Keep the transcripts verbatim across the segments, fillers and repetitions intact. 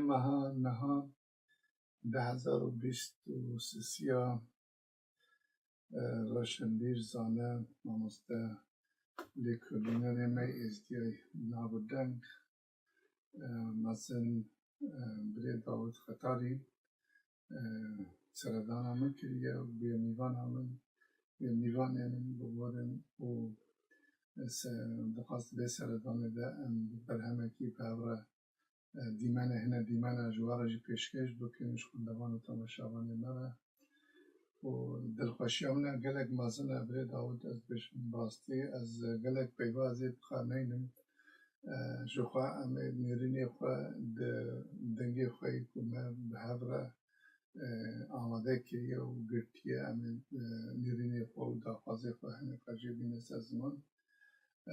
Meha niha du hezar û bîst û sisiya, e, roşenbîr, zane, mamoste, lêkolînerê me êzdiyayî nav û deng, e, mezin, e, birê Dawid Xetarî, e, seredana min kiriye û bûye mîvana min, bûye mîvanê min, biborin û se-, dixwest vê seredanê de em berhemekî bi hev re, e, dîmene, hine dîmena ji we re jî pêşkêş bikin, ji xwendevan û temaşevanê me re. Û dilxweşiya min e gelek mezin e, birê Dawid, ez dibêjim rastî, ez gelek peyva ez ê bi kar neynim. E, ji xwe em ê nêrînê xwe di dengê xwe yê ku me bi hev re, e, amade kiriye û girtiye, em ê, e, nêrînê xwe û daxwazê xwe hineka jê bîne ser ziman.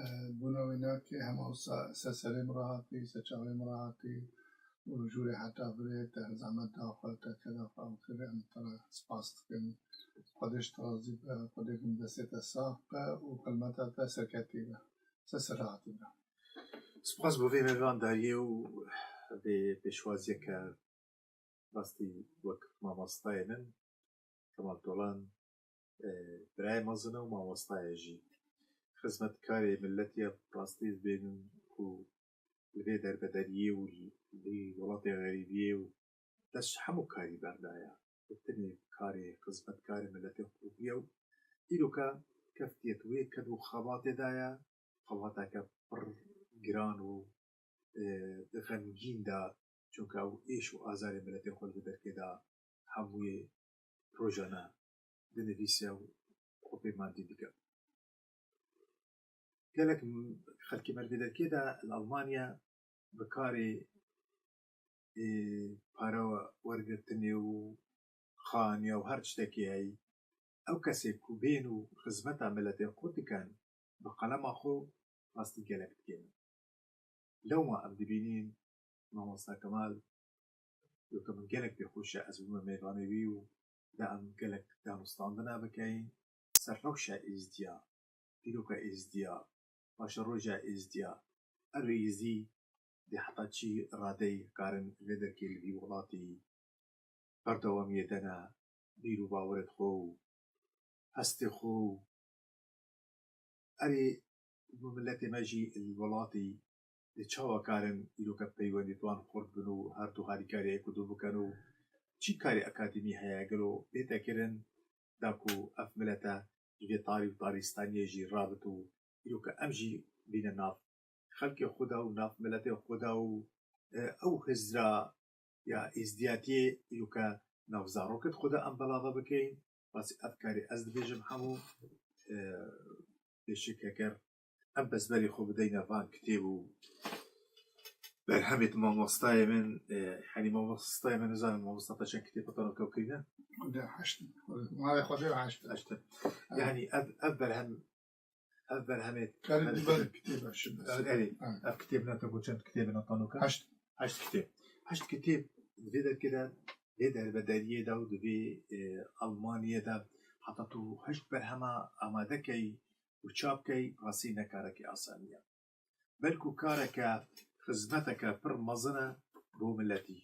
E, bona wê nake hema wisa ser serê min re hatî, ser çavê min re hatî û jûrê heta virê te zehmet da xwe, te keda xwe û xêrê em te re spas dikin. Xwedê ji te razî be, Xwedê ku destê te sax be û xizmeta te serketî be. Ser serê hatî be. Spas bo vê mêvandariyê û vê pêşwaziyeke rastî wek mamostayê min, Kemal Tolan, e, birayê mezin e û mamosta ye jî. Xizmetkarê miletî ye, rastî dibêjim ku li vê derbederiyê û li vê welatê xerîbiyê û dest ji hemû karî berdaye. Li tenê karê xizmetkarê miletê xwe bûye û îroka keftiye di wê ked û xebatê de ye, xebateke pir giran û, e, xemgîn de, çunke ew êş û azarê miletê xwe li vê derkê de hemûyê rojane dinivîse û xwe pêmandî dike. Gelek m-, xelkê me li vê derkê de li Almanya bi karê, ê, para wergirtinê û xaniya û her tiştekê heyî. Ew kesê ku bên û xizmeta miletê xwe dikin, bi qelema xwe rastî gelek dikevin. Lewma em dibînin, Mamosta Kemal, weke min gelek pê xweş e ez bûme mêvanê wî û da em gelek danûstandina bikeyin ser rewşa êzdiya, dîroka êzdiya, paşeroja êzdiya. Ev êzdî dê heta çi radeyî karin vê derkê li vî welatî berdewamiyê de ne, bîr û bawerê xwe û hestê xwe û erê, bi miletê me jî li welatî dê çawa karin îroke peywendî di wan xurt bin û her du harîkariyê ku du bikin û çi karê akademî heye gelo bête kirin da ku ev milete ji vê tarî û tarîstaniyê jî rabit û îroke em jî bîne nav xelkê xwe de û nav miletê xwe de û, e, ew hizra ya êzdiyatiyê îroke nav zarokê xwe de em belava bikeyin. Basî ev karî ez dibêjim hemû, e, pêşik heker em bezberî xwe bideyne van kitêb û berhemê di mamostayê min, e, henî mamostayê min nizanim mamosta te çend kitêb xwe te nokewkirîne? Xwedê heşt in. Malê Xwedê heşt in. Heşt in. Evet. Yanî ev, ev berhem Ev berhemê Karî ev diber kitêb e şimdi. Ev, erê, Ha. ev kitêb ne te got çend kitêb ne tanoka? Heşt. Heşt kitêb. Heşt kitêb di vê derkê de, vê derbederiyê de û di vê, e, Almaniyê de heta tu heşt berhema amade key û çap key, rastî ne karekî asanî ye. Belku kareke, xizmeteke pir mezin e bo miletî.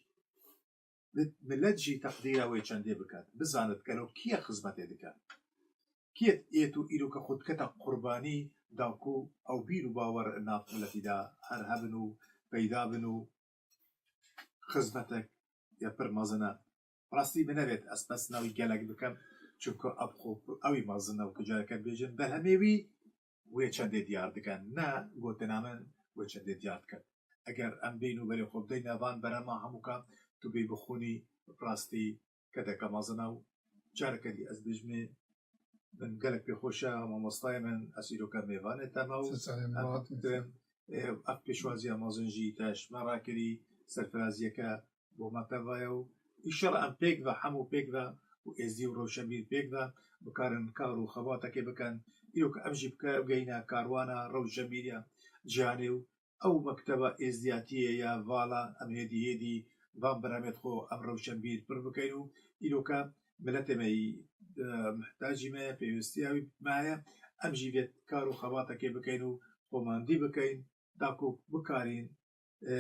Bi-, milet jî teqdîra wê çendê biket, bizanit gelo kî ye xizmetê dike. Kî ye êt û îroke xwe dikete qurbanî da ku ew bîr û bawer nav miletî de her hebin û peyda bin û xizmetek ya pir mezin e. Rastî min nevêt ez pesna wî gelek bikim, çunku ev xwe ew î mezin e û ku careke dibêjin berhemê wî wê çendê diyar dikin, ne gotina min wê çendê diyar dikin. Eger em bîn û berê xwe bideyne van berhema hemûka tu bê bixwînî, rastî kedeke mezin e û careke dî ez bêjimê min gelek pê xweş e, mamostayê min, ez îroke mêvanê te me û Ser serê min em hat. dikirin, ê, ev pêşwaziya mezin jî te ji me re kirî, serfiraziyeke bo me teva ye û înşallah em pêk ve, hemû pêk ve û êzdî û rewşenbîr pêk ve bikarin kar û xebatekê bikin. Îro ku em jî bike-, bigeyne karwana rewşenbîriya cîhanê û ew mekteba êzdiyatiyê ya vala em hêdî hêdî van berhemêt xwe em rewşenbîr pir bikeyn û îro ke miletê me yî, e, mihtacî me ye, pêwîstiya wî me heye, em jî vê kar û xebatekê bikeyn û xwemandî bikeyn, da ku bikarîn e,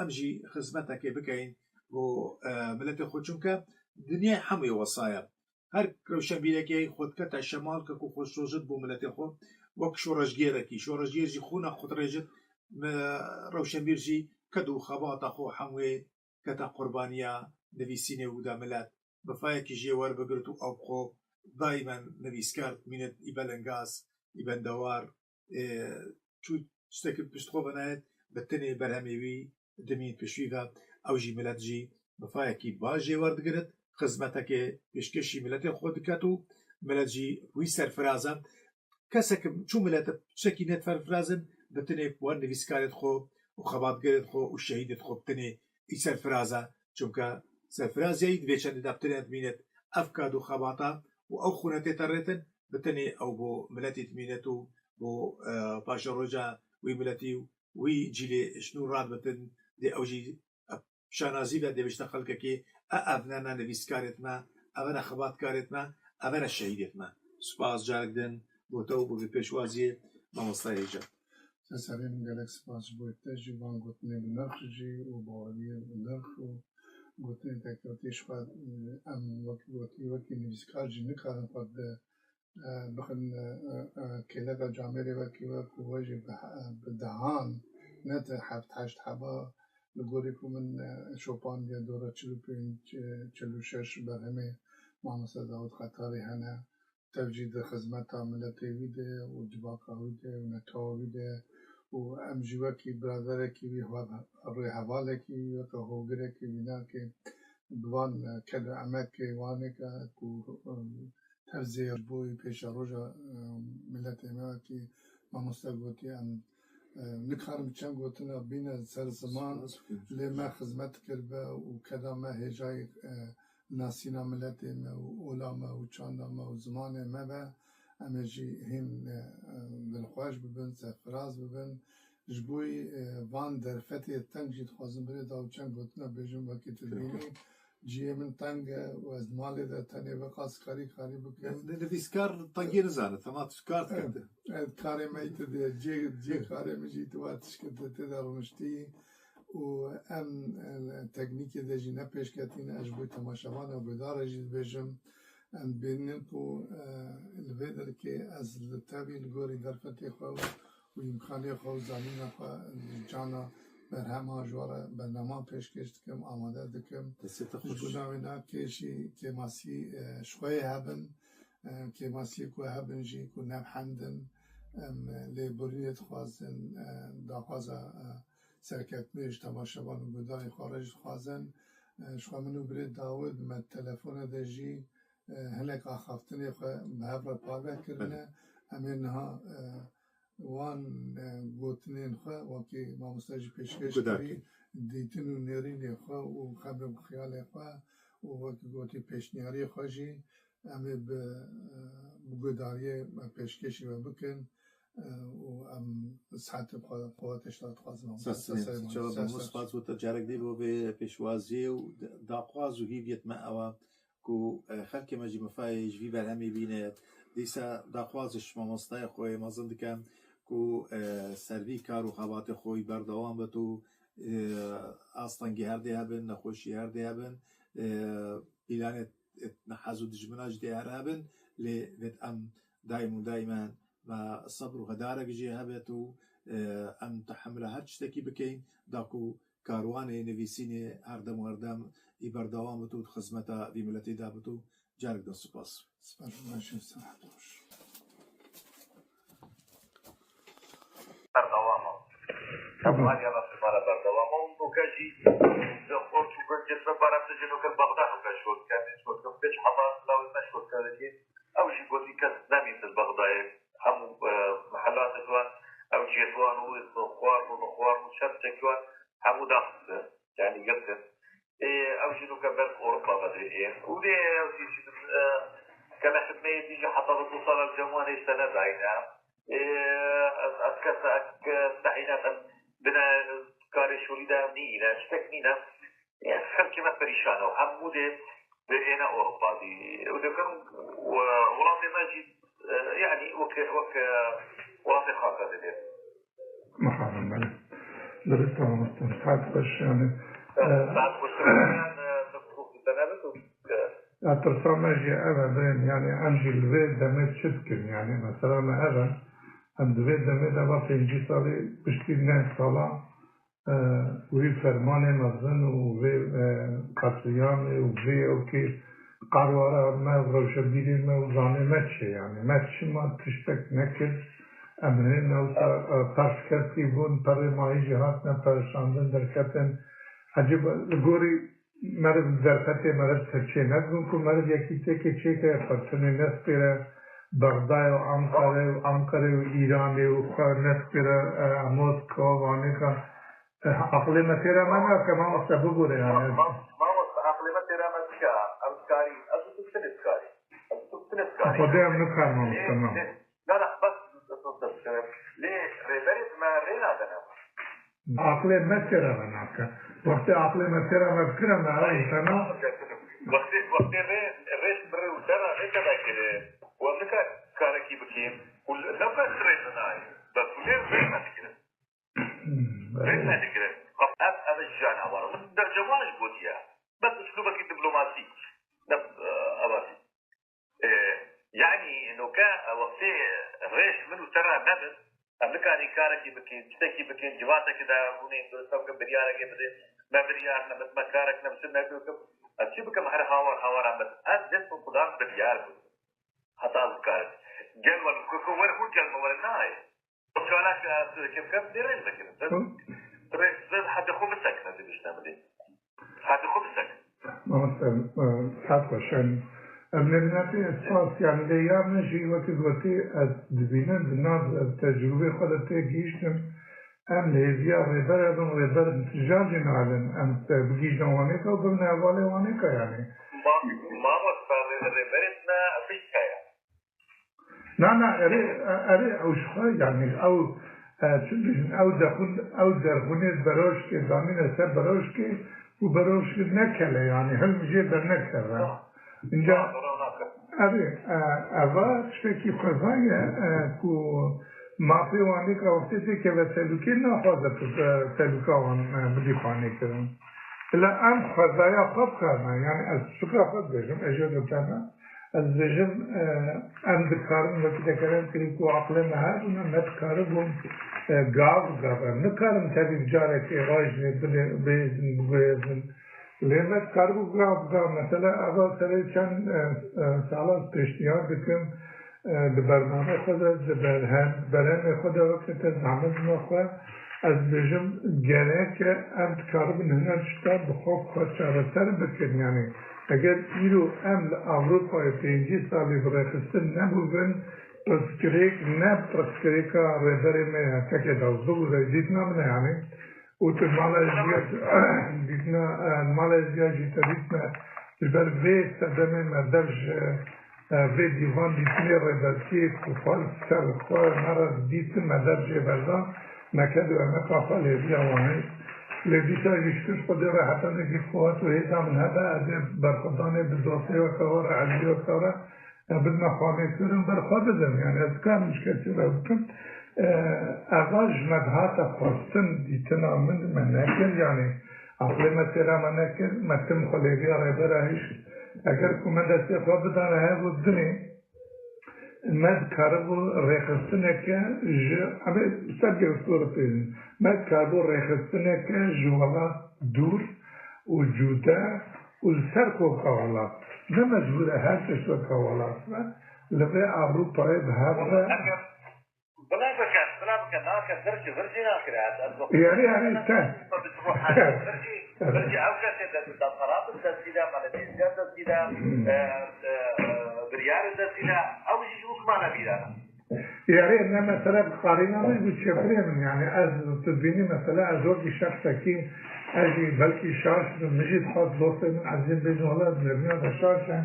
em jî xizmetekê bikeyin bo, e, miletê xwe, çunke dinyayê hemûyê wesa ye. Her rewşenbîrekê xwe dikete şemal, kek û xweşrojit bo miletê xwe, wek şoreşgêrekî. Şoreşgêr jî xûna xwe dirêjit, me, rewşenbîr jî ked û xebata xwe hemûyê kete qurbaniya nivîsînê û da milet. Bi fayekî jê werbigirt û ew bi xwe daimen nivîskar dimînit, î belengaz, î bendewar, e, çû tiştekî pişt xwe venayet, bi tenê berhemê wî dimîn pişt wî ve. Ew jî milet jî bi fayekî baş jê werdigirit, xizmetekê pêşkêşî miletê xwe diket û milet jî wî serfiraz e. Kesek çû milete tiştekî net serfiraz in, bi tenê wan nivîskarêt xwe û xebatgerêt xwe û şehîdêt xwe bi tenê î serfiraz e. Çunke serfiraziyayî di vê çendê de bi tenê dimînet. Ev kad û xebata û ew xûne tê terêtin, bi tenê ew bo miletî dimînet û bo, e, paşeroja wî miletî û wî cîlê ji nû radibitin, dê ew jî şanazî ve dê bişte xelkekê, e, ev ne, ne nivîskarêt me, ev ne xebatkarêt me, ev ne şehîdêt me. Spas carek din bo te û bo vê pêşwaziyê, mamosta hêja. Te serê min gelek spas ji bo te jî, van gotinê bi nirx jî û baweriyê bi nirx û gotinê te kewtî ji xwe, em wek gotî, wekî nivîskar jî nikarin xwe bi, e, bixin, e, e, kêleka camêrê wekî we ku we jî bi he-, bi dehan, ne te heft heşt heba, li gorî ku min, e, şopandiye dora çil û pênc, e, çil û şeş berhemê mamoste Dawid Xetarî hene. Tev jî di xizmeta miletê wî de û civaka wî de û netewa wî de û em jî wekî biraderekî wî, rêhevalekî wî, weke hogirekî wî nakê bi van, e, kel û emekê wanê ke ku, e, terzê ji bo wî pêşeroja, e, miletê me wekî mamoste gotî em, e, nikarim çend gotina bîne ser ziman, lê me xizmet kiribe û keda me hêjayî, e, nasîna miletê me û ola me û çanda me û zimanê me be, em ê jî hîn, e, e, dilxweş bibin, serfiraz bibin. Ji bo, e, van derfetê teng jî dixwazim birê da û çend gotina bêjim, wekî tu dibînî, cihê min teng e û ez malê de tenê vê qas karî karî bikim. Ni-, nivîskar tengiyê nizane, tema tu kar dikete. Evet, karê me îtir de, cihê, cihê karê min jî tu wa tişkete tê de rûniştî. û em, e, teknîkê de jî ne pêşketî ne, ez ji bo temaşevan û guhdarê jî dibêjim, em dibînin ku, e, li vê derkê ez li tevî li gorî derfetê xwe û, û îmkanê xwe û zanîna xwe li cana berhema ji we re bernama pêşkêş dikim, amade dikim. Destê te xweş. Ji bo navê nakê jî kêmasî, e, ji xwe yê hebin, e, kêmasiyê ku hebin jî ku nevhendin, em, e, lêborînê dixwazin, e, daxwaza, e, serkeftinê ji temaşevan û guhdarên xwe re jî dixwazin. E, ji xwe min û birê Dawid me telefone de jî, e, hinek axaftinê xwe bi hev re parve kirine. Belê. Em ê niha, e, wan, e, gotinên xwe wekî mamoste jî pêşkêş kirî, dîtin û nêrînê xwe û xem û xiyalê xwe û wekî gotî pêşniyariyê xwe jî em ê bi, e, bi guhdariyê me pêşkêşî we bikin, e, û em sihetê xwe, quwetê ji te dixwazin. Ser serê min. Ser serê. Spas bo te carek dî bo vê pêşwaziyê û daxwaz û hîviyet me ew e ku, e, xelkê me jî mifayê ji vî berhemê bîne. Dîsa daxwaz ji mamostayê xwe yê mezin dikem ku, e, ser vî kar û xebatê xwe yî berdewam bit û, e, astengî her dê hebin, nexweşî her dê hebin, e, pîlanê, e, nehez û dijmina jî dê her hebin, lê vêt em daîm û daîmen me sebr û xedarek jê hebet û, e, em tehemila her tiştekî bikeyin, da ku karwanê nivîsînê her dem û her dem î berdewam bit û di xizmeta vî miletê de bit û carek din spas. Spas, baş, sihet, xweş. Berdewam e. Tamam. Hemaliya me bimare berdewam e. Û nûke jî, e, xort û gund jê me bare bide jê nûke Bexda nûke şol dike. Em ê şol dikin pênc heba lawê me şol dike. Ew jî gotî kes nemîn li Bexdayê. Hemû, e, mehelatên wan, ew cihê wan û xwarin û nexwarin û çend çekî wan hemû daxistin. Yanî girtin. Ê, ew jî nûke ber Ewropa ve dê ê. Û dê ew jî, e, kele xidmeyê dî jî heta bi du sala li cem wan hêşte nedayne. Ê, ez, ez kes, ez, e, tehîna em bine karê şolî de nîne, tiştek nîne. Ê, xelkê me perîşan e û hemû dê dê êne Ewropa dî. Û dê kin, e, welatê me jî, e, yanî wek, wek, e, welatê xaka dê bê. Muharrem, belê. Dirist e mamoste, saet xweş, yani, e, saet xweş, yani, e, te nebit û, e, ya pirsa me jî ev e, birên, yani, em jî li vê demê çi dikin, yani, mesela me ev e, em di vê demê de va pêncî salî piştî neh sala, e, wî fermanê mezin û vê, e, qetlîamê û vê ewkê qarwara me, rewşebîrê me û zanê me çi ye, yani, me çima tiştek nekir, em hinên wisa, e, perskefkî bûn, perê ma hî jî hatine perişandin, derketin. Ecêba li gorî meriv derfetê meriv ser çê nedibûn ku meriv yekî têkê çêke, xwe tunê nespêre Bexdayê û Anqerê û Anqerê û Îranê û xwe nespêre, e, Moska û Wanêka. E, aqilê me têra me nake, mamoste, bigore, yani. Ma-, ma-, mamoste, aqilê me têra me dike, em dikarî, ez û tu tine dikarî. Ez û tu tine dikarî. Xwedê em nikarin, mamoste, na. Lê, lê, na, na, bes, bes, bes, bes, lê rêberê me rê nadene. Aqilê me têra me nake. Wextê aqilê me têra me bikire me, ew tena. Wextê, wextê rê, rê ji min re û te re rê tevekire. Û em nikar karekî bikîn. Û li, ne bes rê nayê. Bes û lê rê me dikirin. Hmm, rê me dikirin. Ev, ev ji cana were. Min dercewan ji gotiye. Bes uslûbekî diplomasî. Ne, e, ev e. E, yanî, noke, e, wextê rê ji min û te re nebin, em nikarin karekî bikin, tiştekî bikin, civateke de rûnên, durist bikin, biryarekê bidin, me biryar nebit, me karek nebit, me bikim. Em çi bikim, her hawar hawara min. Ez dest û xudan biryar bûm. Heta ez bikarim. Gel wer, ku, ku wer hûn gel me wer nayê. Çalak, e, tu kim kim, dê rêz vekirin. Hı? Rêz, rêz hadi xwe bisekine, dibişte min dê. Hadi xwe bisekine. Mamoste, e, saet xweş, yani, em nêrînatê spas, yani, lê ya min jî wekî gotî, ez dibînim, di nav, e, tecrûbê xwe de tê gihîştim, em li hêviya rêber hebin, rêber intîjar jî nabin, em, e, bigihîjin Wanêka û bibin hevalê Wanêka, yani. Ma-, mamoste, rê-, rêberê me pişt heye. Na, na, erê, erê, ew ji xwe, yanî, ew, e, çi dibêjin, ew dexwin-, ew derxwinê beroşkê danîne ser beroşkê û beroşkê nekele, yanî, hilm jê dernekeve. Înca, erê, e, eva tiştekî xweza ye, e, ku mafê Wanê ka wextê têkeve telûkê, naxwaze tu, e, telûka wan, e, bidî xwanê kirin. Bila em xwezaya xwe bikarin, yanî, ez fikra xwe dibêjim, ez jê dibitene. Ez dibêjim, e, em dikarin wekî dekeren kirî ku aqilê me hebûne, me dikaribû, e, gav bi gav. Em nikarin tevî carekê rajinê bilê-, bêzin, biguhêzin. Lê me dikaribû gav bi gav. Mesela, eva serê çend, e, e, sala pêşniyar dikim, e, di bernameyê xwe de, di berhem-, berhemê xwe de wekî te zehmet me xwe, ez dibêjim, gereke em dikaribin hinek tişta bi xwe, bi xwe çareser bikin. Yanî, Eger îro em li Ewropayê pêncî salî bi rêxistin nebûbin, pirsgirêk ne pirsgirêka rêberê me ya P K K de bû, dîtina min e, yanî. Û tu Malezya, dîtina, e, Malezya jî te dîtine, ji ber vê sedemê me dev ji, e, vê dîvan dîtinê rêbertiyê ku xwe li ser xwe me re dîtin, me dev jê berdan, me ked û emeqa xwe li hêviya wan hêst. Lê dîsa jî şikir Xwedê re hetanekî quwet û hêza min hebe, ez ê berxwedanê bi dostê weke we re, ezîzê weke we re, e, bidime xwanê kirin, ber xwe bidim. Yanî ez dikarim ji kesî re bikim. E, eva ji me dihate xwestin, dîtina min me nekir, yanî aqilê me têra me nekir, me tim xwe lêviya rêbera hişt. Eger ku me destê xwe bidane hev û dinê, Me dikaribû rêxistineke ji, em ê ser giriftor pêlin. Me dikaribû rêxistineke ji welat dûr û cuda û li ser koka welat. Ne mecbûr e her tişt weke welat be. Li vê Ewropayê bi hev re. Bila bikin, bila bikin, nake, vir jî, vir jî nakire, ez, ez Erê, erê, te. Vir jî, vir jî ew kesê de, de xerab in, destî de, malezî de, destî de, e, e, biryar in, destî de, ew jî ji wek mane bîra. Erê, ne mesele bi qarîna min, bi çêpirê min, yani, ez tu dibînî mesele, ez wekî şexsekî, ez jî belkî şaş bim, min jî dixwest dostê min ezîz bêjin, wela ez nêrîna de şaş e.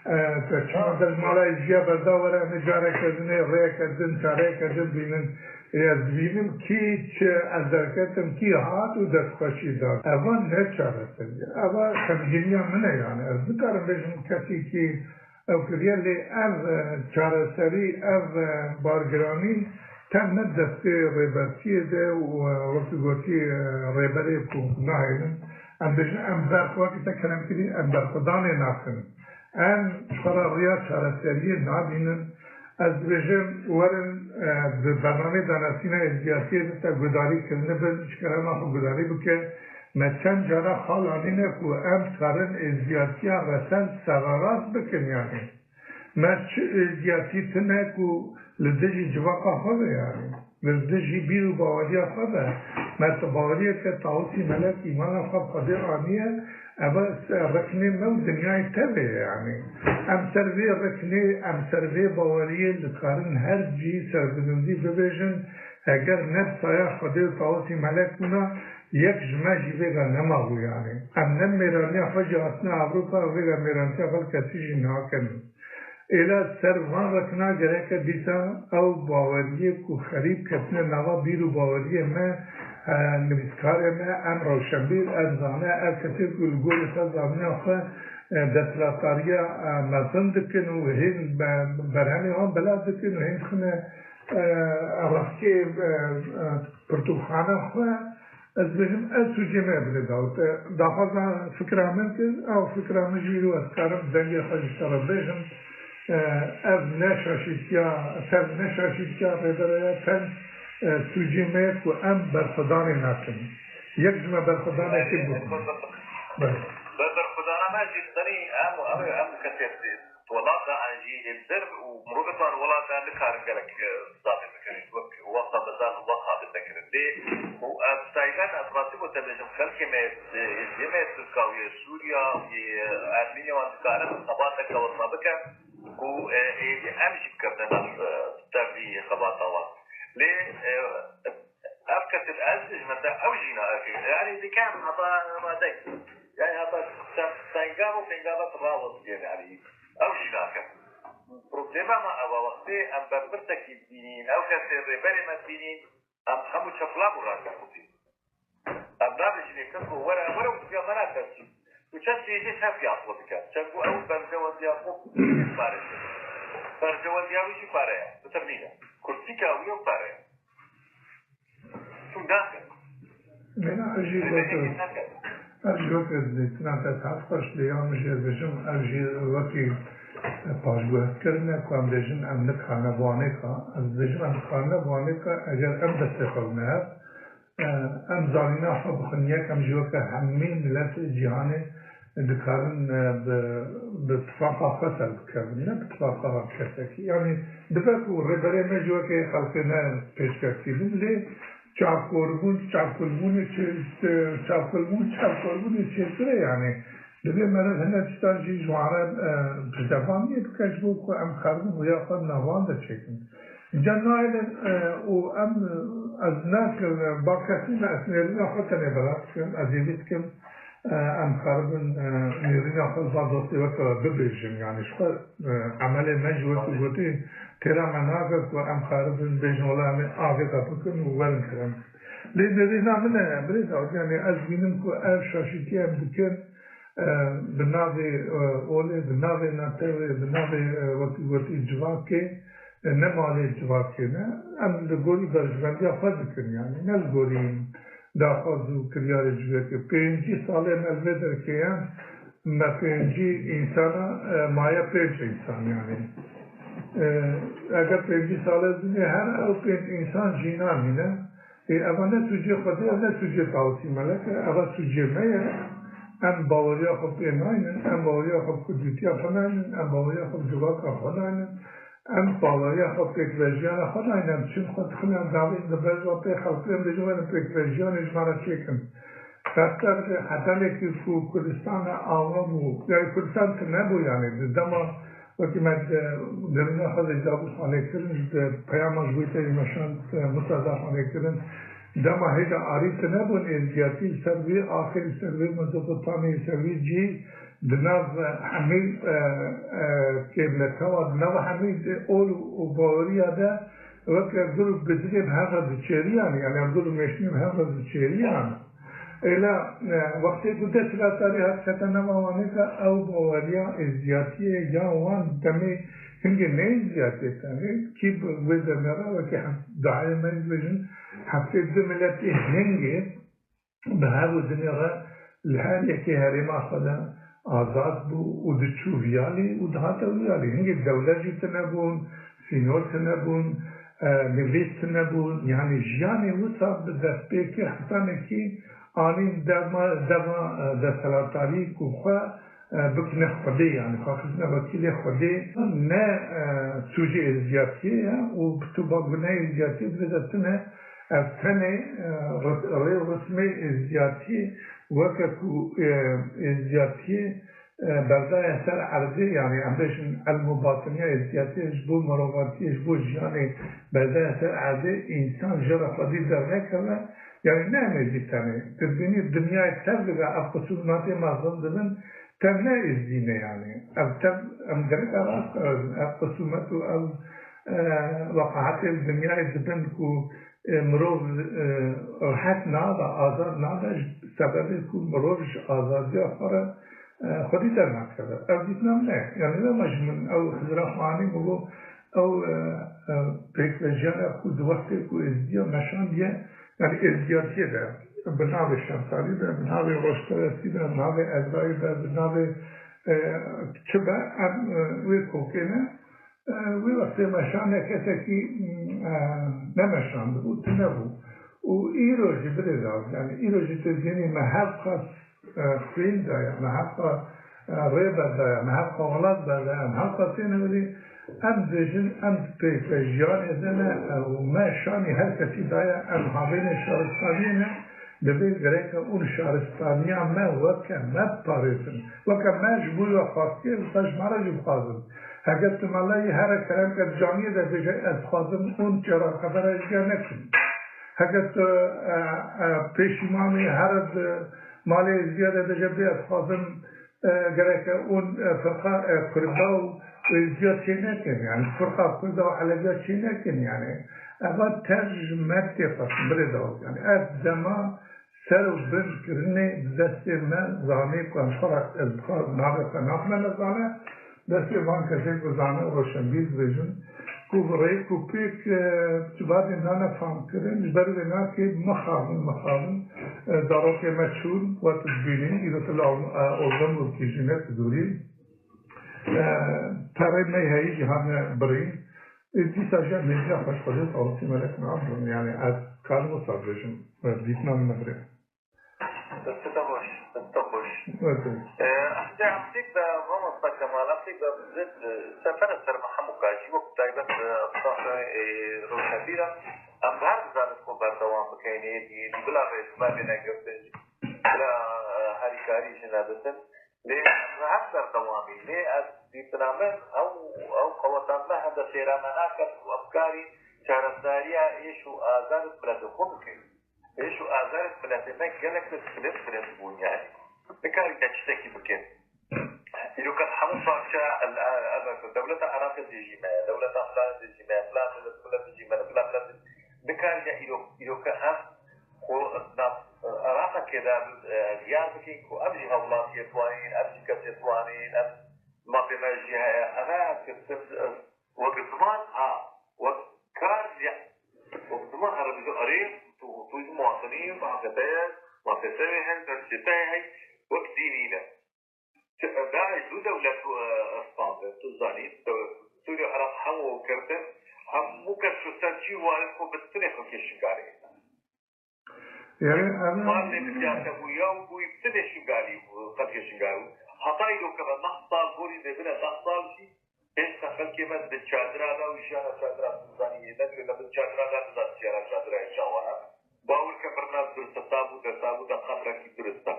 E, te çima der mala Êzidiya berda were, em ê careke din ê rêyeke din, çareyeke din bînin. Ê, ez dibînim kî çi, ez derketim, kî hat û destxweşî da. Eva ne çareserî ye. Eva xemgîniya min e, yani. Ez nikarim bêjim kesî kî ew kiriye, lê ev, e, çareserî, ev, e, bargiranî Tevne destê rêbertiyê de û, e, wekî gotî, e, rêberê ku nahêlin, em dibêjin, em berx wekî te kerem kirî, em berxwedanê nakin. Em ji xwe re riya çareseriyê nabînin. Ez dibêjim, werin, e, di bernameyê danasîna êzdiyatiyê de te guhdarî kirine bin, ji kerema xwe guhdarî bike. Me çend cara xal anîne ku em karin êzdiyatiya resel sererast bikin, yanî. Me çi êzdiyatî tune ku li dijî civaka xwe be, yanî li dijî bîr û baweriya xwe be. Me tu baweriyeke Tawusî Melek îmana xwe bi Xwedê aniye, eve riknê me û dinyayê tevê ye, yanî. Em ser vê riknê, em ser vê baweriyê dikarin her cî serbilindî bibêjin, heger ne bi saya Xwedê û Tawusî Melek bûna, yek ji me jî vêga nemabû, yanî. Em ne mêraniya xwe jî hatine Ewropa, vêga mêrantiya xwe li kesî jî nakin. Êla ser van rikna gereke dîsa ew baweriyê ku xerîb ketine nava bîr û baweriyê me, e, nivîskarê me, em rewşenbîr, em zane, ev kesê ku li gorî xwe zanîna xwe, e, desthilatdariya, e, mezin dikin û hên be-, berhemê wan belav dikin û hên dixine, e, rexkê, e, e, pirtûkxana xwe, Ez dibêjim, ev sûcê me ye bilê Dawid. E, daxwaza fikra min kir, ew fikra min jî îro ez karim dengê xwe ji te re bêjim. E, ev ne şaşîtiya, tev ne şaşîtiya rêbere ye, tev, e, sûcê me ye ku em berxwedanê nakin. Yek ji me berxwedanekê bû. Ber- Ber-, berxwedana me jî tenê em û ew ê em kesê Welata an jî li vir û mirovên wan welata nikarin gelek, e, zafê bikirin. Wek wexta bezar û wexa bide kirin. Lê û ez taybet ez rastî bo te bêjim, xelkê me, e, êziyê me Tirka û yê Sûriya û yê Ermeniya wan dikarin xebateke wisa bikin ku, e, êdî em jî bikevine nav, e, tevlî xebata wan. Lê, e, Ev kesê ez dijmin te ew jî nayê. Yanî dikem heta, heta dek. Yanî heta sen, sen gav û pêngav et rawestiyê, yanî ew jî nake. Problema me ev e, wextê em berpirsekî dibînîn, ew kesê rêberê me dibînîn, em hemû çepla û raşe xwitîn. Em nabêjin ê kes ku were, were û diya me nake çi. Û çend cihê jê tev ya xwe dike. Çend ku ew berjewendiya xwe parêze. Berjewendiya wî jî pare ye. Bitirmîne. Kursîka wî ew pare ye. Sû nake. Mena ez jî Rêberê gotim. Jî nake. Ez jî weke dîtina te saet xweş lê ya min jî ez bêjim, ev jî wekî paşguhkirin e ku em bêjin em nikarine bi wanê ka. Ez dibêjim em dikarine bi wanê ka eger em destê xwe bine hev, e, em zanîna xwe bixin yek, em jî weke hemî miletê cîhanê dikarin, e, bi, bi tifaqa xwe ser bikevin, ne bi tifaqa kesekî. Yanî dibe ku rêberê me jî weke xelkê me pêşkevtî bin, lê çavkorbûn, çavkolbûnê çê-, çavkolbûn, çavkorbûnê çêtir e, yanî divê meriv hine tiştan jî ji wan re, e, piştevaniyê bike ji bo ku em xerbûn rêya xwe di nav wan de çêkin. Îca nayêne, e, û em, e, ez ne, e, balkesî me, ez nêrîna xwe tenê belav dikim, ez êdî dikim, e, em xeribin, e, nêrîna xwe li van dostê weke we bibêjin, yanî ji xwe, e, emelê me jî wekî gotî têra me nake ku em xeribin bêjin wela em ê avêta bikin û werin kerem. Lê nêrîna min e, birêz Awd, yanî ez bînim ku ev şaşîtî em dikin, e, bi navê, e, olê, bi navê netewê, bi navê, e, wekî gotî civakê, e, ne malê civakê ne. Em li gorî berjwendiya xwe dikin, yanî ne li gorî daxwaz û kiryarê civakê. Pêncî salê me li vê derkeye, me pêncî însana, e, maye pênc însan, yanî. E, eger pêncî salê dinê her ew pênc însan jî namîne, Ê, eva ne sûcê Xwedê, ev ne sûcê Tawusî Melek e, eva sûcê me ye. Em baweriya xwe pê naynin, em baweriya xwe bi kurdîtiya xwe naynin, em baweriya xwe bi civaka xwe naynin, em baweriya xwe bi pêkvejiyana xwe naynin, em çim xwe dixine navê li berva pê xelkê, em bêjin werin pêkvejiyanê ji me re çêkin. Ferq dike hetanekî ku Kurdistan e, awa bû. Yani Kurdistan tune bû yani. Di dema Wekî me di derûna xwe de dabû xanêkirin, ji peyama ji bo te jî meşand, e, Musa da xanêkirin. Dema hêja arî tune bûn, êzgiyatî li ser vî axê, li ser vî Mezopotamyê, li ser vî cihî di nav, e, hemî, e, e, kêmletewa, di nav hemî ol û baweriya de weke gul û bizirê bi hev re diçêriyan, yani gul û mêşnî bi hev re diçêriyan. Êla, e, wextê ku desthilatdarî hat kete nava Wanê de, ew baweriya êzdiyatiyê ya wan demê hingê ne êzdiyatiyê tenê, kî bi wê demê re wekî hef-, dayê me dibêjin, heftê du miletî hingê bi hev û dinê re li her yekê herêma xwe de azad bû û diçû viyalî û dihate viyalî. Hingê dewlet jî tune bûn, sînor tune bûn, e, nivîs tune bûn. Yanî jiyanê wisa bi destpêkê hetanekî anîn dema, dema, e, desthilatdarî ku xwe, e, bikine Xwedê, yanî xwe xistine wekîlê Xwedê, ne, e, sûcê êzdiyatiyê ye û bi tu ba gunehê êzdiyatiyê dibêje tune. Ev tenê, e, ris-, rê û rismê êzdiyatiyê weke ku, e, êzdiyatiyê, e, berdaya ser erdê, yanî em bêjin elm û batiniya êzdiyatiyê ji bo mirovatiyê, ji bo jiyanê berdaya ser erdê, însan ji re xwedî dernekeve, yanî ne em êzdî tenê. Tu dibînî dinyayê tev dibe, ev xisûmatê mezin dibin, tev ne êzdî ne yanî. Ev tev, em gereka rast karin, ev xisûmet û ev, e, weqaetê li dinyayê dibin ku, e, mirov, e, rehet nabe, azad nabe, ji sebebê ku mirov ji azadiya xwe re, e, xwedî dernakeve. Ev dîtina min e. Yanî dema ji min ew hizra xwe anî min got, ew, e, e, pêkvejiyana ku di wextê ku êzdiya meşandiye, yanî êzdiyatiyê de, bi navê şemsalî de, bi navê roşperestî de, bi navê ezayî de, bi navê, e, çi be, em, e, wê kokê ne. E, wî wextê meşane kesekî, e, nemeşandibû, tune bû. Û îro jî birêz, yanî îro jî tu dibînî me her qas, e, xwîn daye, me her qas, e, rê berdaya, me her qas welat berdaya, em her qas têne birî, em dibêjin, em pêkvejiyanê de ne, e, û me şanî her kesî daye, em havênê şaristaniyê ne, divê gereke hûn şaristaniya me weke me biparêzin. Weke me ji bo we xwestiye, wisa ji me re jî bixwazin. Heke tu melayî here kerem ke di camiyê de bêje, ez dixwazim hûn çêra xebera êzdiya nekin. Heke tu, e, e, pêşîmamê here di malê êzdiya de bêje, bê ez dixwazim, e, gereke hûn, e, firqa, e, Kurda û êzdiya çê nekin, yanî firqa Kurda û Eleviya çê nekin, yanî eva tev ji me tê xwestin, birêz Dawid, yanî ev dema ser û bin kirinê di destê me zanî ku em xwe re, ez bi xwe navê xwe naxime nezane, destê van kesên ku zane û roşenbîr dibêjin, ku rêk û pêk, e, civadê nane famkirin, ji ber wê nakê mixabin, mixabin, e, zarokê me çûn, we tu dibînî, îro tu li Al-, e, Oldenburgê jî ne tu dûrî. E, perê me heyî jî hane birî. E, dîsa jî em hêja xwe ji Xwedê sawitî melek nabin. Yanî ez karim wisa bibêjim. E, dîtina min e birê. Destê te xweş, destê te xweş. Evet, evet. E, ez dê em têk de, mamosta Kemal, em têk de zêd, e, sefere ser me hemû kajî, wek taybet, e, ev saxe, e, rewşenbîr e. Em bi her dizanî xwe berdewam bikeyn, êdî, êdî bila rêzime bêne girtin, bila, e, herîkarî jî neditin. Lê em rehet berdewamî, lê ez dîtina min, ew, ew qeweta me hende sêra me nake ku em karî çareseriya êş û azar miletê xwe bikin. Êş û azarên miletê me gelek bilind bilind bûn, yanî nikarî te tiştekî bikin. Îroka hemû parçe, el, el, el, dewleta Iraqê dijî me ye, dewleta filan dijî me ye, filan milet, milet dijî me ye, filan milet dijî, nikarî îro-, îroka em xwe nav Iraqekê de, e, diyar bikin ku em jî hevlatiyê tuanîn, em jî kesê tuanîn, em mafê me jî heye. Eve girtin, e, wek ziman ha, wek kar ya, wek ziman here bêje erê, tu, tu jî muwatinî, mafê te ye, mafê te wê heye, destê te heye, wek dînî ne. Çi, e, DAIŞ du dewlet, e, standin, tu zanî, dewlet Sûriye, Iraq hemû girtin, hemû kes ji ser çî warin ku bi tinê xelkê Şingalê. Yanî, em Mal lê biryate bû ya û bûyî bi tinê Şingalî û xelkê Şingalî. Heta îro ke me neh sal borî dê bine neh sal jî, hêşta xelkê me di çadira de û jiyana çadira dizanî, yê ne, ne di çadira de dizan jiyana çadira yê çawa ye. Bawer ke birina durista bû, desta bû, de qebrekî durista.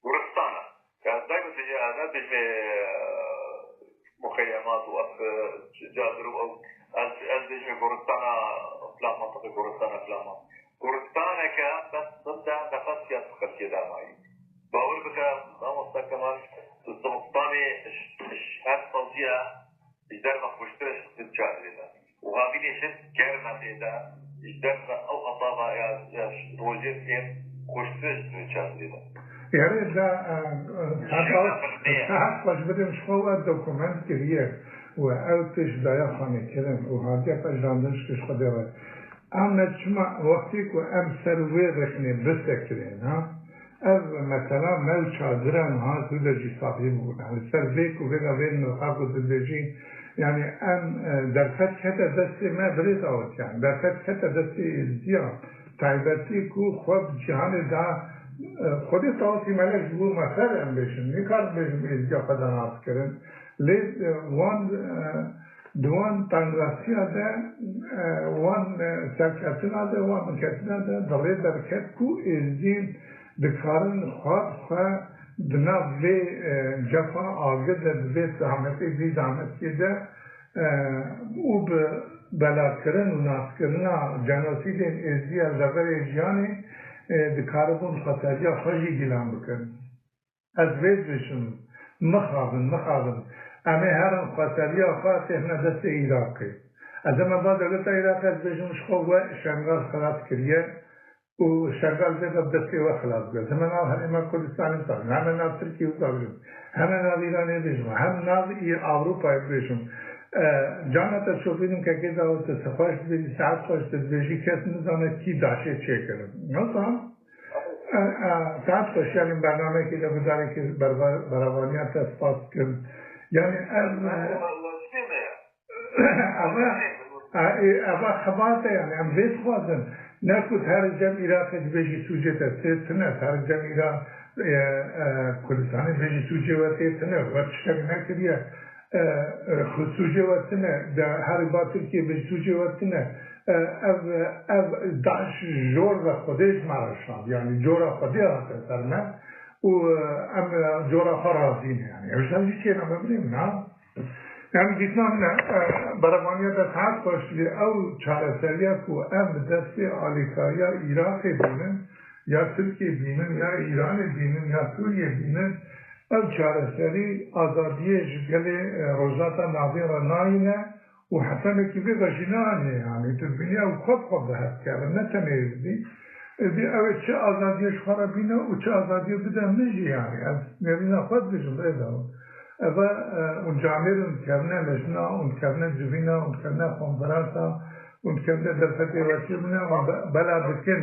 Guristana. Ya, ez dayma dijî, ez ne dijî, e, muxeyemat û ev, e, cadir û ew, ez, ez dijî goristana filan mentiqê, goristana filan mentiqê. Goristaneke bes tim de nefes ya xelkê damayî. Bawer bike, mamosta Kemal, tu zivistanê ş-, ş-, her saziya ji derve xweştir e ji çadrê de. Û havînê jin germ e tê de, ji derve ew hetava ya, ya rojê tê, Xweştir çandî de. Yarê da, e, e, Şerefe saet, bê. Saet xweş bidin, ji xwe we dokument kiriye û ew tişt daye xanê kirin û hatiye pejirandin ji pêş Xwedê re. Em ne çima wextê ku em ser wê rexnê bisekirên, ha? Ev mesela me û çadira niha zû de jî saxî bûn. Li ser vê ku vêga vê nirxa ku dibêjî, yani em, e, derfet kete destê me birêz awitiyan. Derfet kete destê êzdiyan. Taybetî ku xwe bi cîhanê da, e, Xwedê tawasî melek ji bo me xêr em bêjin. Nikarin bêjin êzdiya xwe da nas kirin. Lê, e, wan, e, di wan tangrasiya de, e, wan, e, serketina de, wan binketina de dilê derket ku êzdî dikarin xwe bi xwe di nav vê, e, cefa agi de, di vê zehmetê, vî zehmetiyê de, e, û bi belakirin û naskirina cenosîdên êzdî ya li deverê jiyanê, e, dikaribûn xweseriya xwe jî gilan bikin. Ez vê dibêjim, mixabin, mixabin. Em ê herin xweseriya xwe têxine destê Iraqê. Ez heme ba dewleta Iraqê ez dibêjim, ji xwe we Şengal xilas kiriye û Şengal vê de destê we xilas bike. Heme nav Herêma Kurdistanê bixabin, heme nav Tirkiyê bixabin, heme nav Îranê bêjim, hem nav Î-, Ewropayê bêjim. E, carna te şopînim kekê de te xweş dibêjî, saet xweş te dibêjî, kes nizane kî daşê çêkirin. Wisa E, e, saet xweş, yanî bernameyekî de guzarekî berva-, beravaniya te spas dikim. Yanî ev, e, eva, e, e, eva xebat e, yanî em vê dixwazin. Ne ku her cem Iraqê dibêjî sûcê te tê tine, her cem Iraq, e, e, Kurdistanê dibêjî sûcê we tê tine, we tiştek nekiriye. E, e, xwe sûcê we tine, de herî ba Tirkiye bi sûcê we tine. E, ev, ev daş jor ve Xwedê ji me re şand. Yani cora Xwedê hate ser me û, e, em, e, cora xwe razî ne. Yani ev ji jî çêne me birîm, na? Yani dîtina min e, e, berevaniya de saet xweş lê ew çareseriya ku em bi destê alîkariya Iraqê bînin, ya Tirkiye bînin, ya Îranê bînin, ya Sûriye bînin, ev çareserî azadiyê ji gelê, e, Rojhilata Navîn re nayîne û hetanekî vê ve jî nayîne. Yanî tu dibînî ew xwe bi xwe bi hev dikevin, ne tenê êzdî. Êdî ew ê çi azadiyê ji xwe re bîne û çi azadiyê bide min jî, yanî ez nêrîna xwe dibêjim, rêza. Eve, e, hûn camêr hûn dikevine lejna, hûn dikevine civîna, hûn dikevine konferansa, hûn dikevine derfetê weşî bine, hûn be-, bela dikin.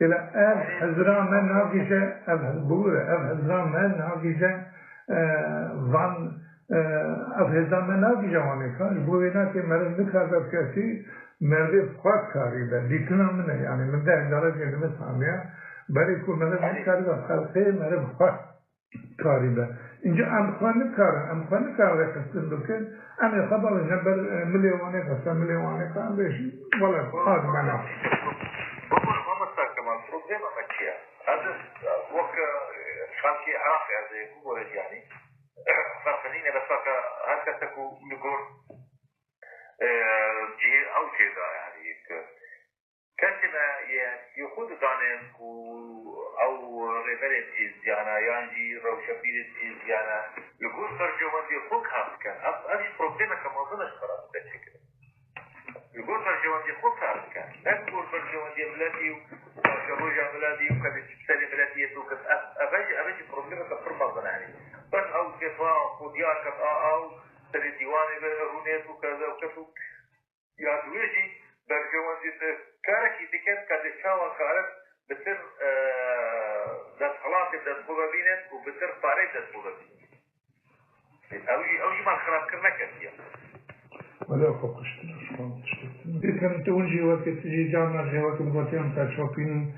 Êla ev hizra me nagihîje, ev hiz-, bû, ev hizra me nagihîje, e, van, e, ev hêza me nagihîje wanê kan. Ji bo wê nakê meriv nikaribe bi kesî, merivê bi xwe karîbe. Dîtina min e, yanî min deh carekê nivîsandiye. Berê ku meriv nikaribe bi xelqê, meriv bi xwe karîbe. Înca em xwe nikarin, em xwe nikarin rêxistin bikin, em ê xwe bavêjin ber, e, milê wanê xwe, ser milê wanê xwe em bêjin, wele, qad me nake. Bibûr, mamosta Kemal, problema me çi ye? Ez, e, wek, e, xelkê Iraqê ez ê bibûre, yanî, ferqinîne, bes weke her kesek û li gor, e, cihê ew jê da, yanî, ke Kesê me yê, yê xwe dizanin ku ew rêberên êzdiyana yan jî rewşenbîrên êzdiyana li gor berjewendiyê xwe kar dikin. Ev, ev jî problemeke mezin e ji xwe re bide çêkirin. Li gor berjewendiyê xwe kar dikin. Ne li gor berjewendiyê miletî û paşeroja miletî û kedê çi bi serê miletî yê dû kin. Ev, ev jî, ev jî problemeke pir mezin e. Yanî bes ew dê xwe xwe diyar ket a, a û serê dîwanê ve rûnê û keze û kes û Ya di wê jî berjewendî di karekî diket ka dê çawa karin bi tir, e, desthilatê dest xwe vebînin û bi tir pareyê dest xwe vebînin. Ew jî, ew jî malxirabkirine kesî ye. Wele xwe kuştin, ji xwe tiştekî. Dîtin tu hûn jî wekî tu jî carna jî wekî gotiyan te çapînin.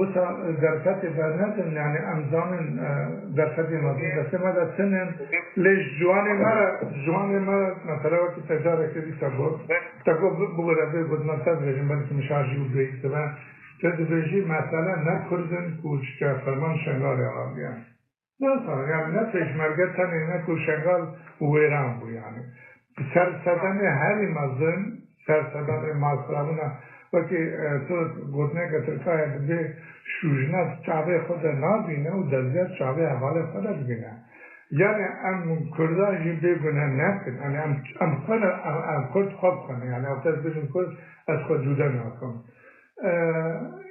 Wisa derfetê bernedin, yani em zanin, e, derfetê mezin destê me de tinin, lê ji ciwanê me re, ji ciwanê me re, mesela wekî te carekê dîsa got, te got bi-, bibire vê got, me te dibêjim, belkî min şarjî û bêyî dibe. Te dibêjî, mesele ne Kurd in ku ji ferman Şengalê andiye. Wisa, yani ne pêşmerge tenê ne ku Şengal wêran bû yani. Sersedemê herî mezin, sersedemê malxirabûna, wekî, e, tu gotineke tirka ye, dibê şûjna çavê xwe de nabîne û dezger çavê hevalê xwe de dibîne. Yani em Kurdan jî bêgune nekin. Yani em, em xwe ne, em, em Kurd xwe bixwin. Yani ew kes bêjin Kurd, ez xwe cuda nakim. E,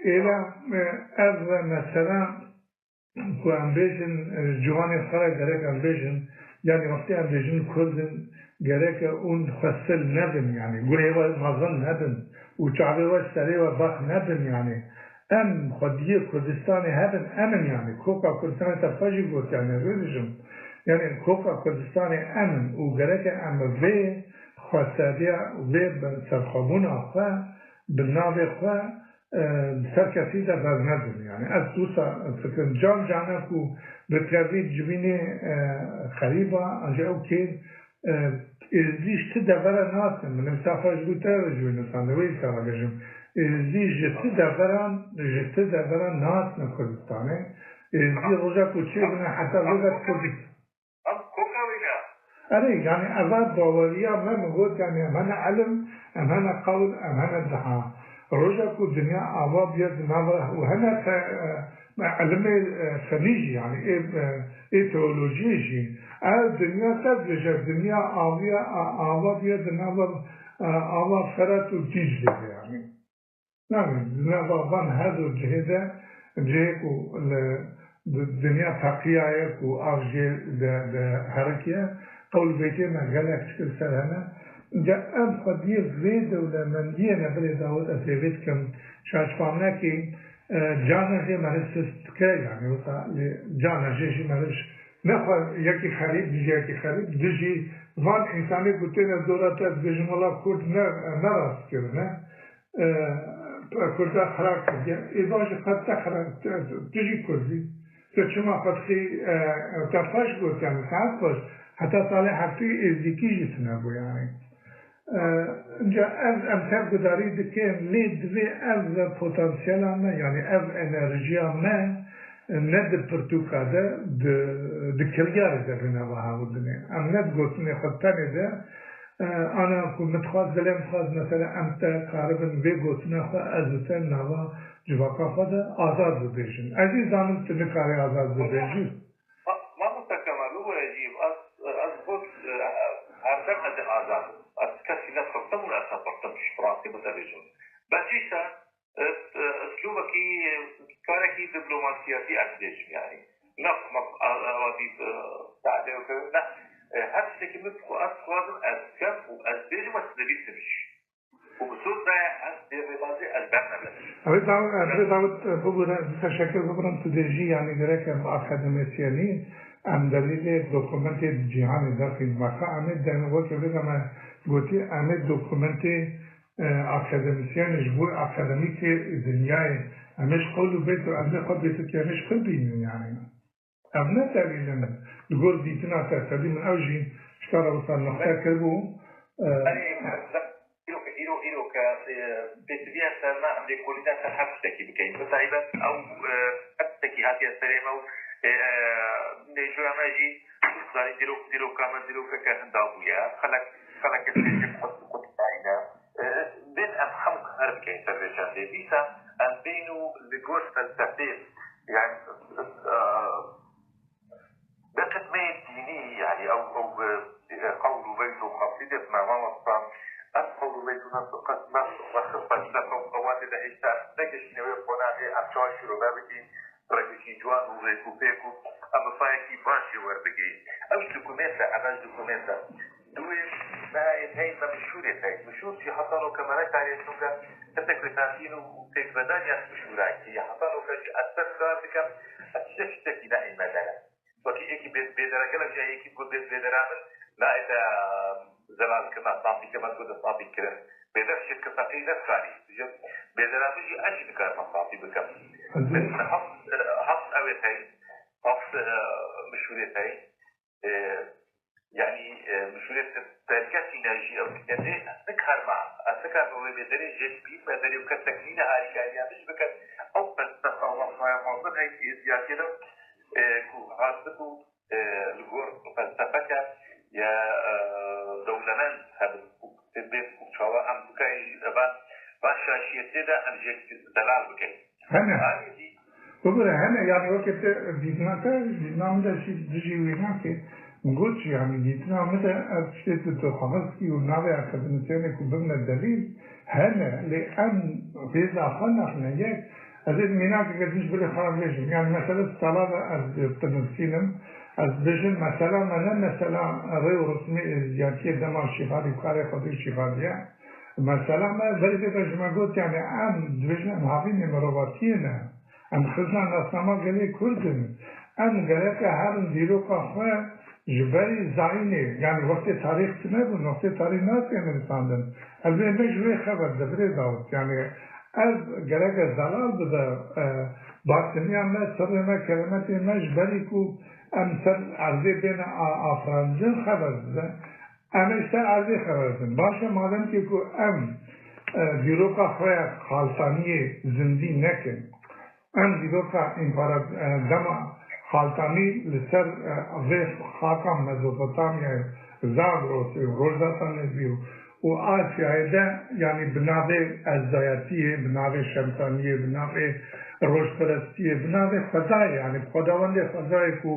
êla, e, ev mesela ku em bêjin, e, ciwanê xwe re gerek em bêjin, yanî wextê em bêjin Kurd in, gereke hûn xwe sil nebin, yanî gurê we mezin nebin û çavê we ji serê we beq nebin, yanî em xwediyê Kurdistanê hebin, em in, yanî koka Kurdistanê te xwe jî got, yanî ez vê dijim, yanî koka Kurdistanê em in û gereke em vê xweseriya, vê serxwebûna xwe bi navê xwe e, li ser kesî de bernedin. Yani ez wisa fikirim, can cane ku bi tevî civînê, e, xerîba, ancak ew kê, e, êzdî ji ti devera nasin. Min misafa ji bo te re ji wê nusandin, wê îsa vegejim. Êzdî ji ti deveran, ji ti deveran nasin Kurdistanê. Êzdî roja ku çêbine heta vê ve Kurdistan. Em koka wê ne? Erê, yani eva baweriya me, min got, yani em hene elim, em hene qewl, em hene diha. Roja ku dinya ava biye di nava û hene te, e, elimê, e, fenî jî, yani ê, e, ê teolojiyê jî. Ev dinya te dibêje, dinya aviya, a, ava biye di nava, e, ava Ferat û Dîclê de, yani. Navê, di nava van her du cihê de, cihê ku li di-, dinya teqiya ye ku av jê de, de herikiye, qewl beytê me gelek tişt li ser hene. Ca em xwediyê vê dewlemendiyê ne, birê Dawid, ez hêvî dikim, şaş fam nekî, e, cana jê meriv sist dike, yani wisa lê cana jê jî meriv ji, nexwe yekî xerîb, dijî yekî xerîb, dijî van însanê ku têne dora te dibêjin, wela Kurd ne, ne rast kirine. E, Kurda xira kiriye. Ê, baş e, qet te xira, te, tu jî Kurd î. Tu çima qet xî, e, te xweş got, yani, saet xweş. Heta salê heftê Êzdîkî jî tune bû, yani. E, Ca ev, em tev gudarî dikin, lê divê ev potansiyela me, yani ev enerjiya me, ne di pirtûka de, di, di kiryarê de bêne ve hewldinê. Em ne di gotinê xwe tenê de, e, ana ku min dixwaz, dilê min dixwaz, mesela em te karibin vê gotina xwe ez û te nava civaka xwe de azad bibêjin. Ez jî zanim tu nikarî azad bibêjî. Ma-, mamoste Kemal, bibûre jî, ez, ez got, e, herdem ez ê azad bim. Ez kesî ne pirtim û ne ez ne pirtim, ji rastî bite bêjim. Bes îşte, e, e, uslûbekî, karekî diplomasiyatî ez dibêjim, yanî. Ne, ma-, a-, a-, a-, dî, e, tadê kirin, ne. E, her tiştekî min ku ez dixwazim, ez dikim û ez dibêjim, ez dinivîsim jî. Û bi soz de ez bê rêbazê ez bernabim. Ev ê Daw-, ev ê Dawid, e, bibûre, teşekkür bibûrim, tu dê jî, yanî gerek em akademîsyenî, em delîlê dokumentê di cîhanê derxîn. Maka em ê den-, weke vê de me gotî, em ê dokumentê, e, akademîsyenê ji bo akademîkê dinyayê, em ê ji qewl û beyt û ilmê xwe bêtir ke em ê ji xwe bînin, yanî. Ev ne delîl in. Li gor dîtina te, tevî min ew jî ji te re wisa nuqte kiribû. E, Erê, îro, îro, îro ke, e, pêdiviya ser me, em lêkolîna ser her tiştekî bikeyin. Bi taybet ew, e, her tiştekî hatiye serê me û, e, e, nêjoya me jî, zanî dîrok, dîroka me dîrokeke hinda bûye. Xelek, xeleke têjê qut, qut dayîne. E, bên em hemû kar bikeyin ser vê çendê. Dîsa em bên û li gor felsefê, yani, e, Bi qismê dînî, yanî ew, ew, e, qewl û beyt û qasîdê bi me mamosta, em qewl û beyt û nas qas nas qas nas ew, ew wextê de hêşta negihiştine wê qonaxê, em çawa şîrove bikîn, rengekî ciwan û rêk û pêk û em bi fayekî baş jê werbigihîn. Ew ji dikumê te, em ji dikumê te. Duê me heye hey me mişûrê hey. Mişûr jî heta no ke me nekarê çunke hindek wê tafîn û pêkvedan ya mişûra kiriye. Heta no ke jî ez dest kar dikim, ez tiştek tiştekî nehême dere. Wekî êkî bê-, bêdere gelek jî heye, êkî ku bê-, bêdera min nayête, e, zelal kirina, safî kirina, gote safî kirin. Bêder şirke feqî ne dikarî. Ji bêdera min jî ez jî nikarime safî bikim. Min heft, e, heft ewê tey, heft, e, mişûrê tey. E, yanî, e, mişûrê te-, terketî ne jî ew diketê, ez nikarime, ez nikarime wê bêderê jê dibînime, derê û kesek nîne harîkariya min jî bikin. Ew felsefe, ew mafaya mezin heye, êziyatiyê de, e, ku hatibû, e, li gor felsefeke ya, e, dewlemend hebin û tê bê û çawa em bikayê ji van, van şaşiyetê de em jê zelal bikin. Hene. Alî dî. Bibire hene, yani wekî te dîtina te, dîtina min de jî dijî wî nake. Got jî, yanî dîtina min de ev tiştê tu dixwazî û navê akademisyenê ku bibine delîl hene, lê em rêza xwe naxine yek. Ez ê mînakeke din ji bilê xwe re bêjim. Yanî mesele sala ve ez dinivîsînim. Ez dibêjim mesela me ne mesela rê û rismê êzdiyatiyê dema Şîxadî û karê Xwedê Şîxadî ye. Mesela me berê vê de ji me got, yanî em dibêjin em havînê mirovatiyê ne. Em xizna nasnama gelê Kurd in. Em gereke herin dîroka xwe ji berî zayînê, yanî wextê tarîx tune bûn, wextê tarîx nase nivîsandin. Ev ê me ji wê xeber de birê Dawud. Yanî ev gereke zelal bibe, e, batiniya me, sirrê me, keremetê me ji berî ku em ser erdê bêne a-, afirandin xeber bibe. Em ê ji ser erdê xeber bin. Baş e, madem ki ku em, e, dîroka xwe ya xaltaniyê zindî nekin, em dîroka împara-, e, dema xaltanî li ser, e, vê xaka Mezopotamyayê, Zagrosê û Rojhilata Nêvî û, û Asyayê de, yanî bi navê ezdayatiyê, bi navê şemtaniyê, bi navê rojperestiyê, bi navê xwedayê, yanî xwedawendê xwedayê ku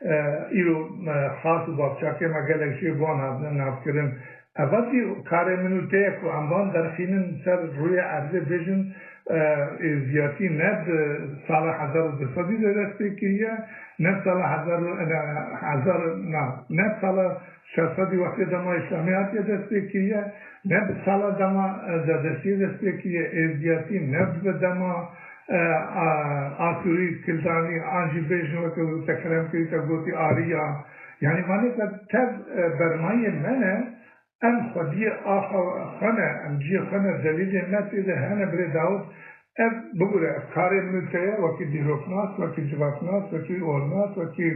e, îro, e, xas û bavçakê me gelek jê bi wan hatine navkirin. Eva jî karê min û te ye ku em van derxînin ser rûyê erdê bêjin, e, êzdiyatî ne bi sala hezar û du sedî de dest pê kiriye, ne sala hezar û, e, hezar, na, ne sala şeş sedî wextê dema Îslamê hatiye dest pê kiriye, ne bi sala dema, e, Zerdestiyê dest pê kiriye, êzdiyatî ne bi dema e, a, Asûrî, Kildanî, an jî bêjin weke te kerem kirî te gotî Arî ya. Yanî vanê te tev, e, bermayê me ne, em xwediyê axa xwe ne, em cihê xwe ne, delîlê me tê de hene birê Dawud. Ev bibûre, ev karê min û te ye, wekî dîroknas, wekî civatnas, wekî olnas, wekî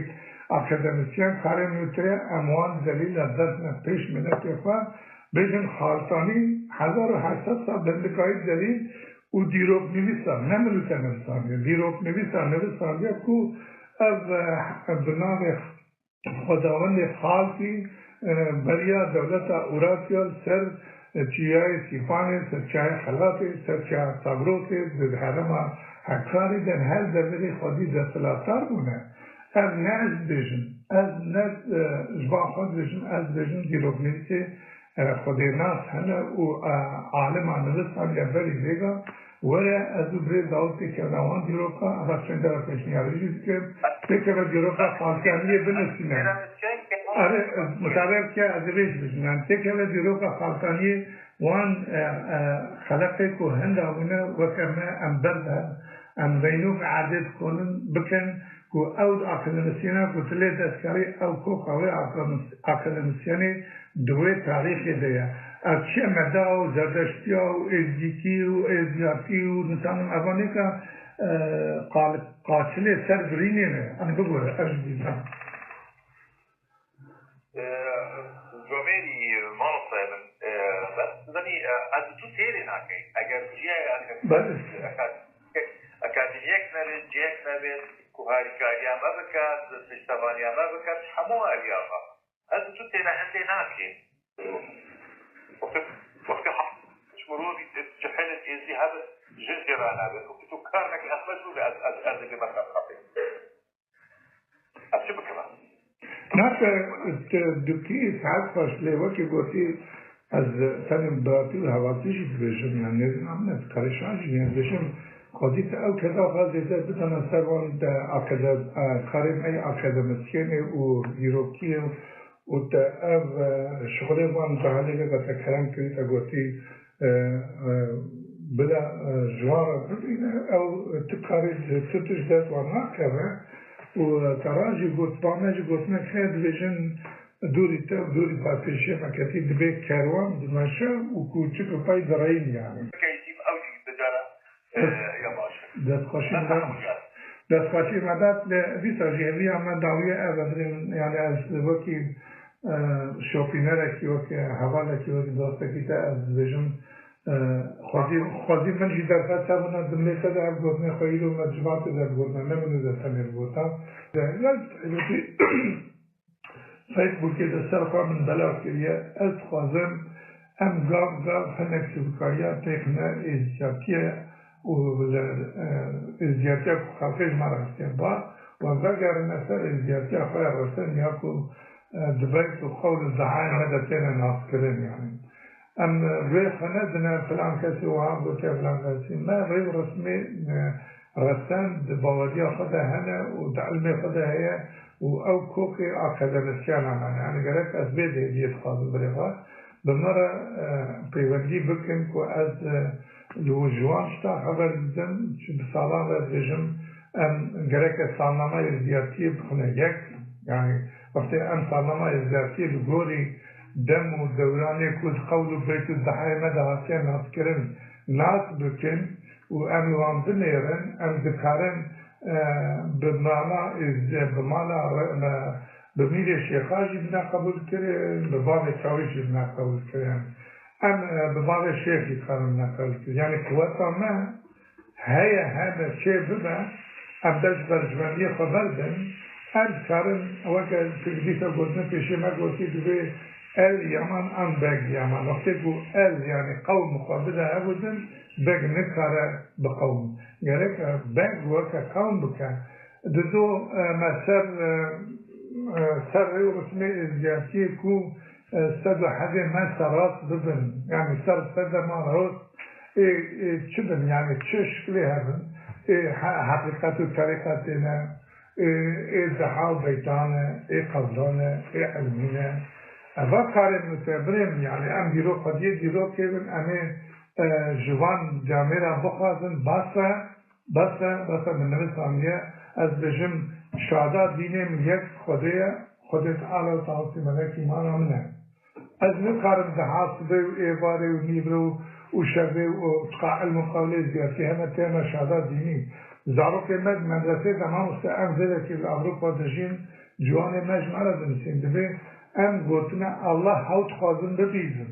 akademisyen, karê min û te ye, em wan delîla dest ne pêş miletê xwe, bêjin xaltanî hezar û heşt sed sal demdikayî delîl û dîroknivîsa, ne min û te nivisandiye, dîroknivîsa nivisandiye ku ev, e, bi navê xwedawendê Xaltî, e, beriya dewleta Ûrasya li ser, e, çiyayê Sîpanê, ser çiyayê Xelatê, ser çiyaya Sagrosê, di herêma Hekarî de her deverê xwedî desthilatdar bûne. Ev ne ez dibêjim, ez ne, e, ji van xwe dibêjim, ez dibêjim dîroknivîsê e, xwedênas hene û, e, alima nivisan ya berî vêga, were ez û birê Dawid pêkevine wan dîroka, eva çendera pêşniyarî jî dikim, pêkeve dîroka Xaltaniyê binivîsîne. Erê, e, mutabe bike, ez ê vê jî bijim. Yani pêkeve dîroka Xaltaniyê wan, e, e, xeleqê ku hinda bûne weke me em berdan, em reynû bi erdê dikonin bikin, ku ew akademisyenê ku tu lê dest kerî, ew koka wê akademis-, akademisyenê di wê tarîxê de ye. Ev çi ye? Meda û Zerdeştiya û Êzdîkî û Êzdiyatî û nizanim eva nêka, e, qal-, qaçilê ser birînê ne. Hani bigore, ev jî dîsan. Ee, Comêrî, mamoste min, ee, bes, zanî, ee, ez bi tu têrê nakey. Eger cihê, eger Belê. eka-, akademiyek nebêt, cihek nebêt, ku harîkariya me biket, piştevaniya me biket, hemû aliya me. Ez bi tu têrê hindê nakê. Wextê, wextê ha-, ji mirovî cihilin êzî hebin, jin jê re nabin. Wextê tu kar nekî, ez mecbûr ez, ez, ez ê me xapê. Ez çi bikim? Na te, te dukî saet xweş, lê wekî gotî, ez tenê biratî û hevaltî jî dibêjim, yani nêzîna min e, karê şan jî, yani dibêjim, xwedî te ew keda xwe zêde bidana ser wan de akade-, e, karê me yê akademisyenê û dîrokiyê û te ev, e, şixulê wan dehalê vê de te kerem kirî, te gotî, e, e, bila, e, ji wan re bibîne, ew tu karî tu tişt dest wan nakeve û te ra jî got, ba me jî gotinek heye, dibêjin dûrî te û dûrî paqijiyê me ketî, dibê kerwan dimeşe û kûçik û pey direyîn yani. Keyfî ew jî bi cara, e, ya baş. Destxweşî me dat. Destxweşî me dat, lê dîsa jî hêviya me dawiye ev e, birê min, yani ez wekî e, şopînerekî, wek, e, hevalekî, wek dostekî te ez dibêjim, e, xwezî, xwezî min jî derfet hebûna, dimlê te de ev gotinê xwe îro me civatê de digotine, ne min û te tenê digota. De, ya, taybetî Facebookê de ser xwe min belav kiriye. Ez dixwazim em gav gav hinek sivkariya têxine êziyatiye û li, e, êziyatiya ku xelkê ji me re xiste ba, we vegerine ser êziyatiya xwe ya resmiya ku e, dibeyt û qewl û dihayê me de têne naskirin, yanî. Em rê xwe nedine filan kesî wiha gotiye, filan kesî. Me rê û resmê, e, resen di baweriya xwe de hene û di ilmê xwe de heye û ew koxê akademisyenan e. Yanî gerek ez vê dêriyê dixwazim birê xwe. Bi me re, e, peywendî bikin ku ez, e, li ji wan tişta xeber didim, çi bi salan re dibêjim, em gereke salnameyê ziyatiyê bixwine yek, yanî wextê em salnameyê ziyatiyê li gorî dem û dewranê ku di qewl û beyt û dihayê me de hatiye naskirin, nas bikin û em li wan binêrin, em dikarin, e, bi mala, e, bi mala re-, me, bi mîrê şêxa jî bine qebûl kirin, bi bavê çawî jî bine qebûl kirin. Em, e, bi bavê şêxî dikarin bine qebûl kirin. Yanî quweta me heye, hebe çê bibe, em dest berjwendiyê xwe berdin, em dikarin, weke tu dîsa gotin pêşê me gotî, divê el yaman an beg yaman. Wextê ku el, yanî qewm xwe bide hev û din, beg nikare bi qewm. Gerek e beg weke qewm bike. Dido, e, me ser, e, e, ser rê û rişmê êzgiyatiyê ku, e, sed û hevê me serast bibin. Yanî ser sedema rost ê, ê çi bin, yanî çi şiklê hebin, ê he-, heqîqet û terîqetê ne, ê, ê deha û beytan e, ê qewlan e, ê ilmî ne. Eva karê min te birê min, yanî em dîrok xwediyê dîrokê bin, em ê, e, ji van camêra bixwazin, bas e, bes e, bes e, min nivisaniye, ez dibêjim, şada dînê min yek Xwedê ye, Xwedê Teala û Tawusî Melekî mala min e. Ez nikarim deha sibê û êvarê û nîvro û şevê û çiqa ilm û qewlê ziyatî hene têne şada dînî. Zarokê me di medresê de mamoste em zêdekî li Ewropa dijîn, ciwanê me ji me re dinusîn. Divê em gotine Allah hew dixwazin bibîzin.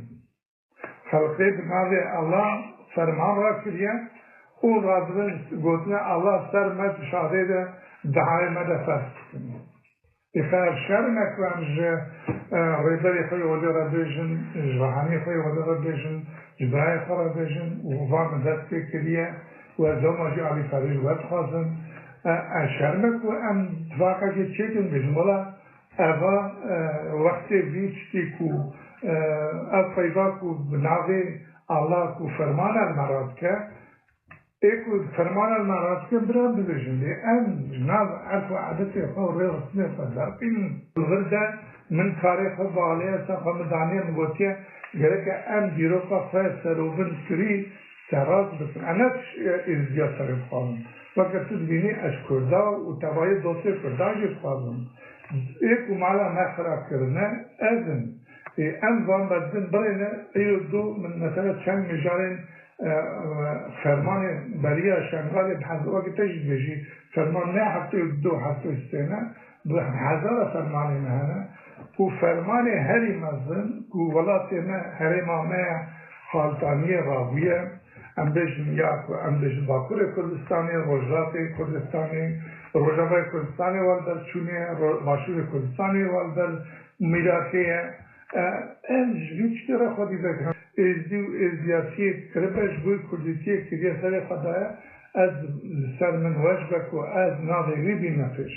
Xelqê bi navê Allah ferman rakiriye û radibin gotine Allah ser me di şadê de dihayê me de ferz bikin. Êxa ev şerm e ku em ji, e, rêberê xwe yê welê re bêjin, ji rehanê xwe yê welê re bêjin, ji birayê xwe re bêjin û van min dest pê kiriye û ez dema jî alîkarî ji we dixwazim. E, e, şerm e ku em tifaqekê çêkin bêjin, wela eva, e, wextê vî tiştî ku, e, ev peyva ku bi navê Allah ku fermana li me radike, Ê ku fermana me radikin, bira bibêjin, lê em ji nav erf û adetê xwe û rê û rişmê xwe derxînin. Li vir de min karê xwe bi aliyesa xwe min daniye, min gotiye, gereke em dîroka xwe serovin kirî serast bikin. Em ne tişt êzdiya serê dixwazin. Weke tu dibînî ez Kurda û tevayê dostê Kurdan jî dixwazim. Ê ku mala me xirab kirine, ez im. Ê, em van berdin birêne, îro du, min mesela çend mijarên, e, e, fermanê beriya Şengalê bi hezar, weke te jî dibêjî, ferman ne heftê û du, heftê û sê ne, bi hezara fermanê me hene. Û fermanê herî mezin ku welatê me, herêma me ya Xaltaniyê rabûye, em bêjin ya ku em bêjin Bakurê Kurdistanê, Rojhilatê Kurdistanê, Rojavayê Kurdistanê wer der çûnê, Ro-, Başûrê Kurdistanê wer der mîratê ye. E, em ji vî tiştê re xwedî vegirin. Êzdî û êzdiyatiyê kiribe ji bo kurdîtiyê kiriye serê xwe daye. Ez li ser min weş be ku ez navê wî bîme pêş.